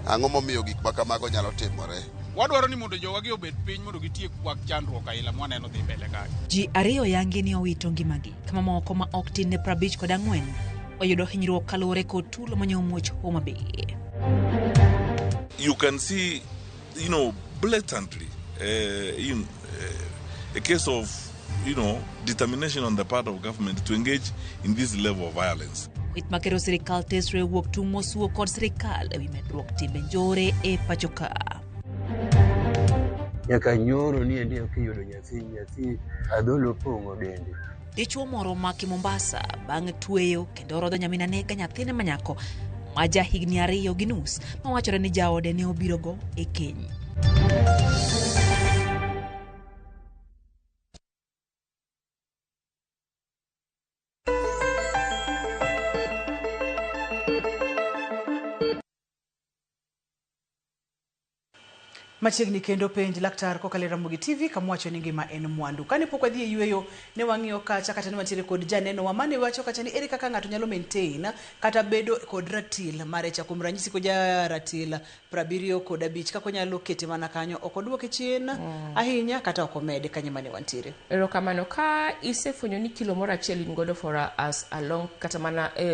U: Ang'o momiyo gik ma kamago nyalo timore?
V: Wadwaro ni mondo jowagi obed piny mondo gitiek wach chandruok aila mwaneno dhi mbele kae.
C: Ji ariyo yangi ni owito ngimagi, kama moko ma ok tin ne 54 oyudo hinyruok kaluwore kod tulo mane omuoch Homa Bay.
W: You can see, blatantly in a case of, determination on the part of government to engage in this level of violence.
C: Kweth makero sirikal tesre owuok tung' mosuo kod sirikal ewi medruok timbe njore e pacho ka.
X: Nyaka nyoro ni endi ok iyudo nyathi, nyathi adholo opong'o dende.
C: Dichuo moro omaki Mombasa bang' tweyo kendo rodho nyaminane ka nyathine manyako ma ja higni 2.5 mawachore ni jaode ne obirogo e keny.
A: Machiegni kendo penj laktar kokalo e Ramogi TV kamwacho ni ngima en mwandu. Kane pok wadhi e yweyo ne wang'iyo kacha kata ne wantiere kod janeno wa mane wacho kacha ni ere kaka ng'ato nyalo maintain kata bedo kod ratil mare cha. Kuom ranyisi ko ja ratil 75 kaka onyalo kete mana kanyo ok oduoke chien ahinya kata ok omede kanyo mane wantiere.
B: Erokamano. Ka isefwenyo ni kilo moro achiel in godo for as a long kata mana e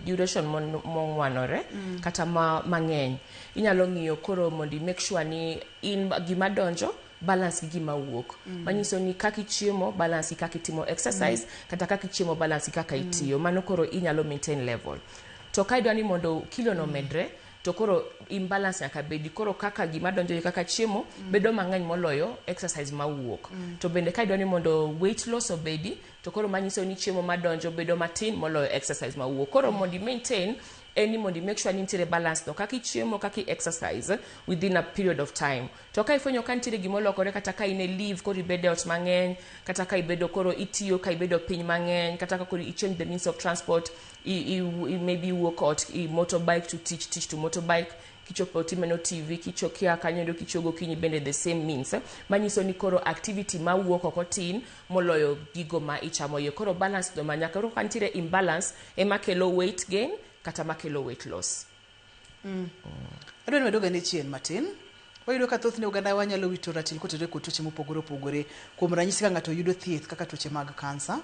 B: duration mong'wanore kata mang'eny, inyalo ng'iyo koro mondo i make sure ni in gima donjo balance gi gima wuok. Manyiso ni kaka ichiemo balance gi kaka itimo exercise, kata kaka ichiemo balance gi kaka itiyo. Mano koro inyalo maintain level. To ka idwa ni mondo kilo no medre, to koro imbalance nyaka bedi. Koro kaka gima donjo gi kaka chiemo bedo mang'eny moloyo exercise mawuok. To bende ka idwa ni mondo weight loss obedi, to koro manyiso ni chiemo madonjo bedo matin moloyo exercise mawuok. Koro mondo i maintain en ni mondo i make sure ni nitiere balance no kaka ichiemo kaka i exercise within a period of time. To ka ifwenyo ka nitiere gima olokore kata ka in e leave koro ibedo e ot mang'eny, kata ka ibedo koro itiyo ka ibedo piny mang'eny, kata ka koro i change the means of transport, i maybe iwuok ot i motorbike to teach, teach to motorbike, kichopo tineno TV, kichokia kanyo endo kichogo gokinyi bende the same means. Manyiso ni koro activity mawuok oko tin moloyo gigo ma ichamo iye. Koro balance no ma nyaka. Koro ka nitiere imbalance ema kelo weight gain kata makelo weight loss.
A: Adwa ni wadog ane chien matin. Wayudo ka thothne oganda wa nyalo wito ratil kotenore kod tuoche mopogore opogore. Kuom ranyisi ka ng'ato yudo thieth kaka tuoche mag kansa,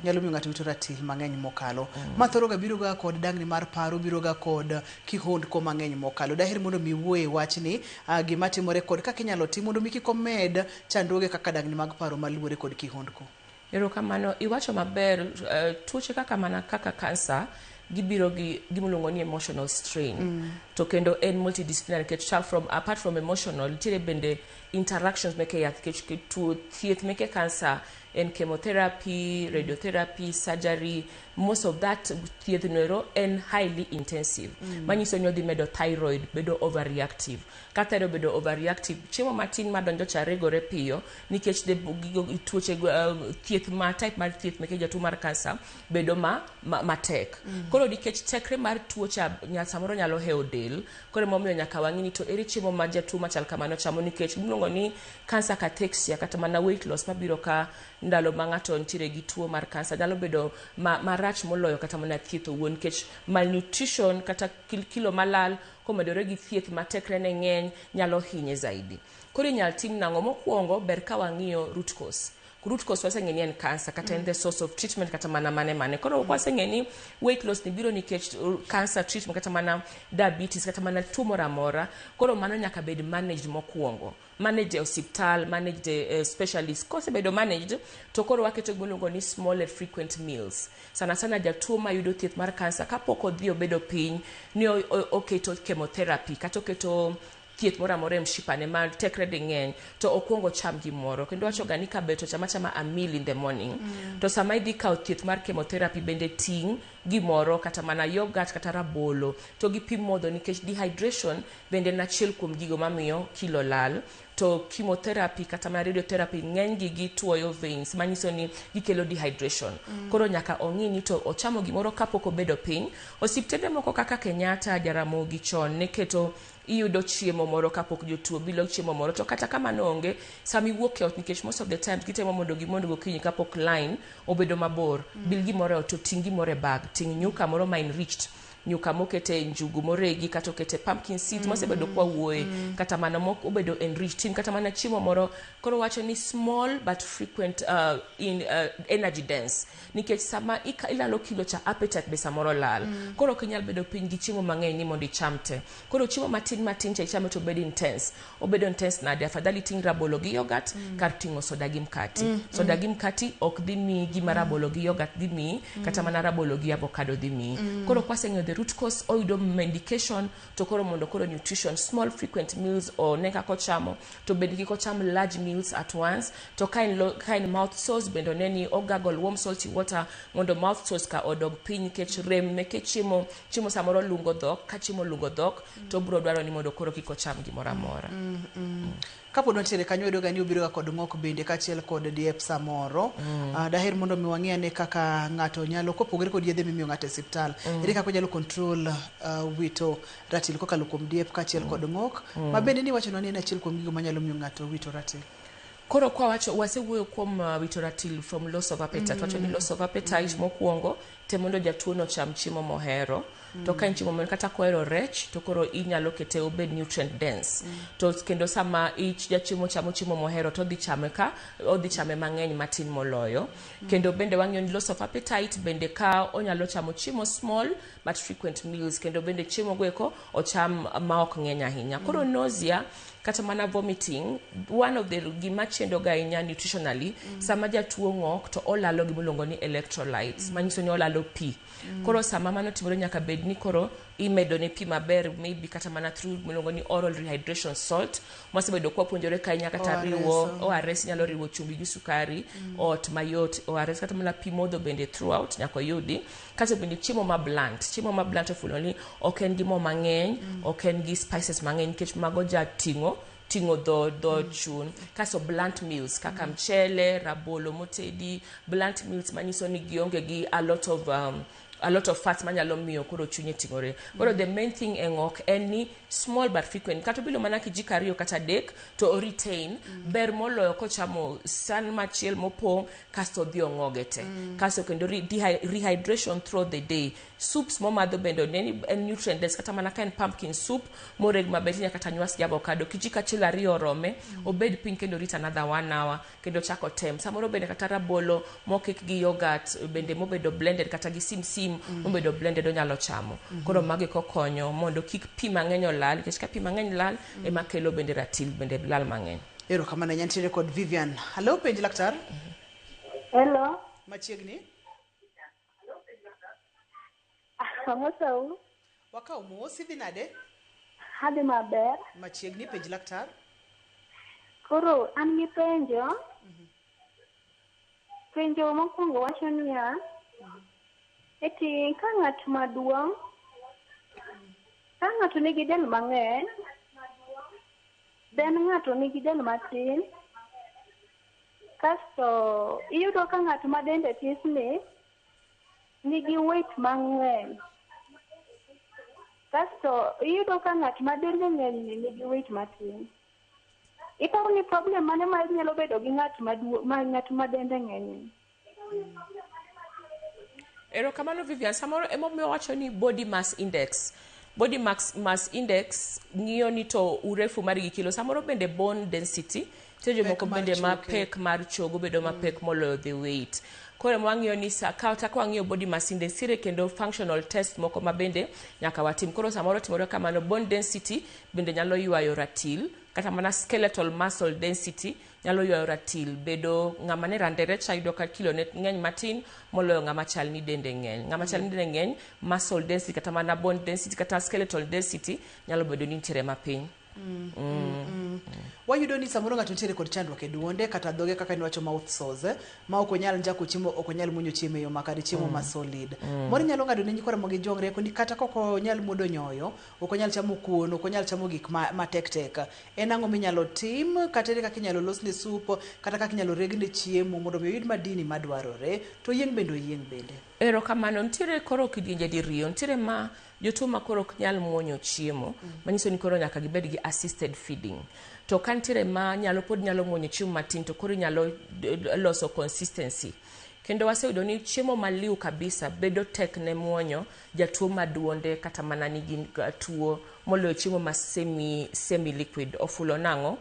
A: nyalo miyo ng'ato wito ratil mang'eny mokalo. Ma thoro ga biro ga kod dangni mar paro, biro ga kod kihondko mang'eny mokalo. Daher mondo mi iwuoye e wachni, gima timore kod kaka inyalo tim mondo mi kik omed chandruoge kaka dangni mag paro maluwore kod kihondko.
B: Erokamano, iwacho maber. Tuoche kaka mana kaka kansa gibiro gi gimiluongo ni emotional strain. To kendo en multidisciplinary nikech from apart from emotional nitiere bende interactions meke yath nikech tuo thieth meke kansa en chemotherapy, radiotherapy, surgery. Most of that thieth noero en highly intensive. Manyiso ni odhi medo thyroid bedo overreactive. Ka thyroid bedo overreactive, chiemo matin madonjo cha regore piyo nikech tuoche thieth ma type mar thieth meke jatuo mar kansa bedo matek. Koro nikech tekre mar tuo cha samoro nyalo hewo del, koro emomiyo nyaka wang'i ni to ere chiemo ma jatuo machal kamano chamo nikech gimiluongo ni cancer cachexia kata mana weight loss mabiro ka ndalo ma ng'ato nitiere gi tuo mar kansa nyalo bedo marach moloyo kata mana thieth owuon nikech malnutrition kata kilo malal komedore gi thieth ma tekre ne ng'eny nyalo hinye zaidi. Koro inyal tim nang'o? Mokwongo ber ka wang'iyo root cause. Root cause waseng'e ni en cancer kata en the source of treatment kata mana mane mane. Koro waseng'e ni weight loss ni biro nikech cancer treatment kata mana diabetes kata mana tuo moro amora. Koro mano nyaka bed managed mokwongo. Managed e osiptal, managed e specialist. Kosebedo managed, to koro waketo gima iluongo ni small and frequent meals. Sana sana jatuo mayudo thieth mar cancer kapok odhi obedo piny ni oketo chemotherapy kata oketo thieth moro amora e mshipane ma tekre di ng'eny to okwongo cham gimoro kendo wacho ga ni kaber to cham achama a meal in the morning. To sama idhi kawo thieth mar chemotherapy bende ting' gimoro kata mana yogurt kata rabolo to gi pi modho nikech dehydration bende en achiel kuom gigo mamiyo kilo lal. To chemotherapy kata mana radiotherapy ng'eny gi gituoyo veins manyiso ni gikelo dehydration. Koro nyaka ong'i ni to ochamo gimoro kapok obedo piny. Osiptende moko kaka Kenyatta, Jaramogi chon ne keto iyudo chiemo moro kapok jotuo bilo chiemo moro, to kata kamano onge sama iwuok e ot nikech most of the times gitemo mondo gimond gokinyi kapok line obedo mabor. Bil gimoro e ot to ting' gimoro e bag, ting' nyuka moro ma enriched, nyuka mokete njugu moregi kata okete pumpkin seeds mosebedo kwa wuoye kata mana mok obedo enriched, ting' kata mana chiemo moro. Koro wacho ni small but frequent, in energy dense, nikech sama ilalo kilo cha, appetite be samoro lal. Koro ok inyal bedo piny gi chiemo mang'eny ni mondo icham te. Koro chiemo matin matin cha ichame to obedo intense. Obedo intense nade? Afadhali ting' rabolo gi yogurt kar ting'o soda gi mkati. Soda gi mkati ok dhi miyi gima rabolo gi yogurt dhi miyi kata mana rabolo gi avocado dhi miyi. Koro kwaseng'eyo the root cause, oyudo medication, to koro mondo koro nutrition, small frequent meals, one kaka ochamo to bende kik ocham large meals at once. To ka en, ka en mouth sores bende one ni ogargle warm salty water mondo mouth sores ka odog piny nikech rem meke chiemo chiemo samoro lungo dhok. Ka chiemo lungo dhok to obiro dwaro ni mondo koro kik ocham gimoro amora.
A: Kapod wantiere kanyo, wayudo ga ni obiro ga kod ng'ok bende kaachiel kod diep samoro. Daher mondo mi wang'i ane kaka ng'ato nyalo kopogore kod yedhe mimiyo ng'ato e osiptal. Ere kaka onyalo control wito ratil kokalo kuom diep kaachiel kod ng'ok ma bende ni wachonwa ni en achiel kuom gigo manyalo miyo ng'ato wito ratil.
B: Koro kwa wacho wasewuoyo kuom wito ratil from loss of appetite. Wacho ni loss of appetite mokwongo te mondo jatuo no cham chiemo mohero. To ka en chiemo mohero kata kohero rech to koro inyalo kete obed nutrient dense. To kendo sama ich jachiemo chamo chiemo mohero to odhi chame ka odhi chame mang'eny matin moloyo. Kendo bende wang'iyo ni loss of appetite bende ka onyalo chamo chiemo small but frequent meals, kendo bende chiemo go eko ocham ma ok ng'eny ahinya. Koro nausea kata mana vomiting, one of the gima chendo ga ahinya nutritionally, sama jatuo ng'ok to olalo gimiluongo ni electrolytes manyiso ni olalo pi. Koro sama mano timore nyaka bed ni koro imedo ne pi maber, maybe kata mana through miluongo ni oral rehydration salt mwasebedo kwapuonjore ka inya kata
A: ORS,
B: riwo
A: oh.
B: ORS inyalo riwo chumbi gi sukari ot mayot ORS kata mana pi modho bende throughout nyaka oyudi. Kasto bende chiemo ma bland, chiemo ma bland ofulo ni ok en gi mo mang'eny, ok en gi spices mang'eny nikech mago jating'o ting'o dho chun. Kasto blunt meals kaka mchele, rabolo motedi, blunt meals manyiso ni gionge gi a lot of fats manyalo miyo koro chunye ting'ore. Koro the main thing e ng'ok en ni small but frequent, kata obilo mana kijiko ariyo kata adek to o retain ber moloyo kochamo san machiel mopong' kasto odhi ong'oge te. Kasto kendo rehydration throughout the day. Soups momadho bende one ni en nutrient dense, kata mana ka en pumpkin soup moreg maber inya kata nywas gi avocado kijiko achiel ariyo orome obed piny kendo rit another one hour kendo chako tem. Samoro bende kata rabolo mokik gi yogurt bende mobedo blended kata gi simsim mobedo blended onyalo chamo. Koro magi kokonyo mondo kik pi mang'eny olal nikech ka pi mang'eny lal ema kelo bende ratil bende lal mang'eny.
A: Erokamano ahinya. Nitiere kod Vivian. Hallo, penj laktar.
E: Hello.
A: Machiegni.
E: Amosou.
A: Wakaw mos, idhi nade?
E: Adhi maber.
A: Machiegni, penj laktar.
E: Koro an gi penjo. Penjo mokwongo wacho niya, eti ka ng'at maduong', ka ng'ato nigi del mang'eny, then ng'ato nigi del matin, kasto iyudo ka ng'at ma dende tis ni nigi weight mang'eny. Kasto iyudo ka ng'at ma dende ng'eny ni nigi weight matin. Iparo ni problem mane ma nyalo bedo gi ng'at maduo, ma ng'at ma dende ng'eny ni?
B: Erokamano Vivian. Samoro emomiyo wacho ni body mass index. Body mass index ng'iyo ni to urefu mari gi kilo. Samoro bende bone density, nitie jomoko bende ma pek mar chogo bedo mapek moloyo the weight. Koro wang'iyo ni kata ka wang'iyo body mass index, nitiere kendo functional test moko ma bende nyaka watim. Koro samoro timore kamano, bone density bende nyalo ywayo ratil, kata mana skeletal muscle density nyalo ywayo ratil. Bedo ng'ama ne randere cha yudo ka kilo ne ng'eny matin moloyo ng'ama chal ni dende ng'eny. Ng'ama chal ni dende ng'eny, muscle density kata mana bone density kata skeletal density nyalo bedo ni nitiere mapiny.
A: Wayudo ni samoro ng'ato nitiere kod chandruok e duonde kata dhoge, kaka niwacho mouth sores, ma ok onyal njako chiemo, ok onyal muonyo chiemo e yo makare, chiemo ma solid. Moro inyalo ng'ado ne nyikwa Ramogi Ojwang' rieko ni kata kok onyal muodo nyoyo, ok onyal chamo kuon, ok onyal chamo gik matek tek. En ang'o minyalo tim, kata ere kaka inyalo losne sup, kata kaka inyalo regne chiemo mondo mi oyud madini madwarore, to oyieng' bende oyieng' bende.
B: Erokamano, nitiere koro kidienje diriyo. Nitiere ma jotuo ma koro ok nyal muonyo chiemo, manyiso ni koro nyaka gibed gi assisted feeding. To ka nitiere ma nyalo pod nyalo muonyo chiemo matin, to koro inyalo loso consistency. Kendo waseyudo ni chiemo maliw kabisa bedo tek ne muonyo jatuo ma duonde kata mana nigi tuo moloyo chiemo ma semi liquid. Ofulo nang'o?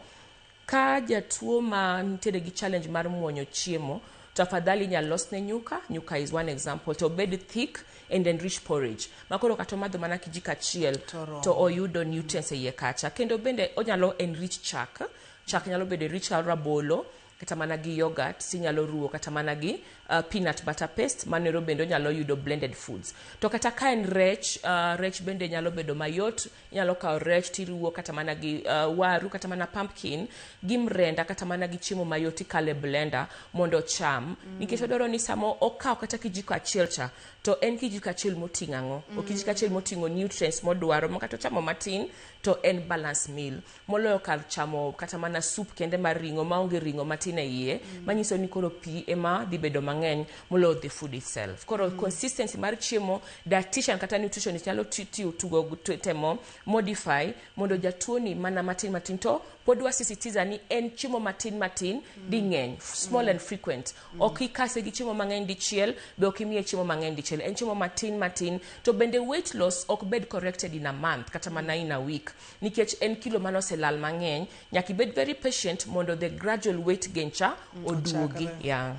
B: Ka jatuo ma nitiere gi challenge mar muonyo chiemo, to afadhali inyalo losne nyuka. Nyuka is one example. To obed thick and enriched porridge. Ma koro kata omadho mana kijiko achiel to oyudo nutrients e iye kacha. Kendo bende onyalo enrich chak. Chak nyalo bedo enrich rabolo, kata mana gi yogurt, inyalo ruwo kata mana gi peanut butter paste, mano bende onyalo yudo blended foods. To kata ka en rech, rech bende nyalo bedo mayot, inyalo kawo rech tiruwo kata mana gi waru, kata mana pumpkin, gi mrenda, kata mana gi chiemo mayot ikale blender mondo ocham. Nikech odwaro ni sama okawo kata kijiko achiel cha, to en kijiko achiel moting'o ang'o? Kijiko achiel moting'o nutrients modwaro, ma kata ochamo matin to en balance meal. Moloyo kar chamo kata mana soup kende mar ring'o maonge ring'o matin e iye, manyiso ni koro pi ema dhi bedo mang'eny moloyo the food itself. Koro consistency mar chiemo, dietitian kata nutritionist nyalo tiyo tugo temo modify mondo jatuo ni mana matin matin, to pod wasisitiza ni en chiemo matin matin ding'eny, small and frequent. Ok ikase gi chiemo mang'eny dichiel, be ok imiye chiemo mang'eny dichiel. En chiemo matin matin, to bende weight loss ok bed corrected in a month kata mana in a week. Nikech en kilo mane oselal mang'eny, nyaka ibed very patient mondo the gradual weight gain cha oduogi.
A: Ochakre.
B: Yeah.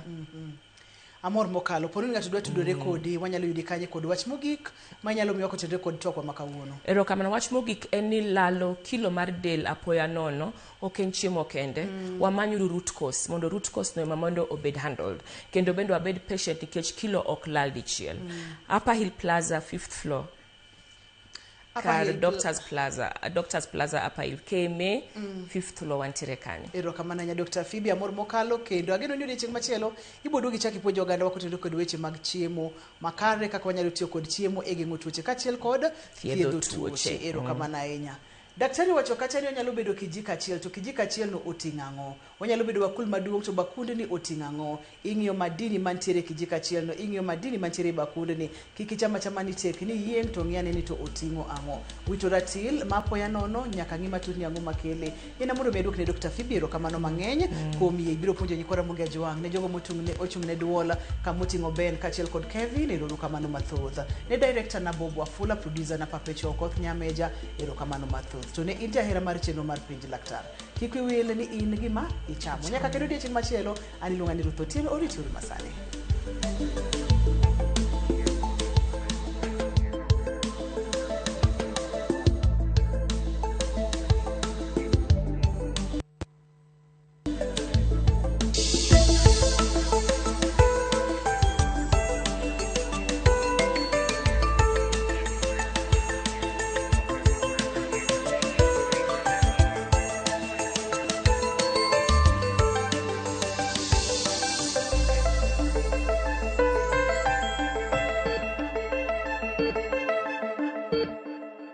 A: Amor mokalo. Poni ng'ato dwa tudore kodi, wanyalo yudi kanye kod wach mogik ma inyalo miwa kotenore kod twakwa ma kawuono?
B: Erokamano. Wach mogik en ni lalo kilo mar del apoya nono ok en chiemo kende. Wamanyuru root cause mondo root cause no ema mondo obed handled. Kendo bende wabed patient nikech kilo ok lal dichiel. Upper Hill Plaza, 5th floor.
A: Upper
B: Kar
A: Hill
B: Doctors Plaza, Upper Hill, KMA, 5th floor wantiere kanyo.
A: Erokamano ahinya Dr. Phoebe, amor mokalo, kendo ageno ni odiechieng' machielo ibiro duogi ichak ipuonj oganda kotenore kod weche mag chiemo makare, kaka wanyalo tiyo kod chiemo e geng'o tuoche kaachiel kod
B: thiedho
A: thiedho
B: tuoche.
A: tuoche. Erokamano ahinya. Daktari wacho kacha ni onyalo bedo kijiko achiel, to kijiko achiel no oting'o ang'o? Onyalo bedo bakul maduong', to bakundni oting'o ang'o? Ing'iyo madini mantiere e kijiko achiel no, ing'iyo madini mantiere e bakundni. Kik icham achama ni tek ni yieng', to ng'i ane ni to oting'o ang'o. Wito ratil ma apoya nono, nyaka ng'i matut ni ang'o makele. Ina mondo mi aduok ne Dr. Phoebe erokamano mang'eny kuom yie ibiro puonjo nyikwa Ramogi Ajwang', ne jogo mochung' ne duol kamoting'o Ben kaachiel kod Kevin, erokamano mathoth. Ne director na Bob Wafula, producer na Perpetual Okoth Nyameja, erokamano mathoth. To ne in jahera mar chenro mar Penj Laktar, kik wiyi wil ni in gima ichamo. Nyaka kendo odiechieng' machielo, an iluonga ni Ruth Otieno, oriti uru masani.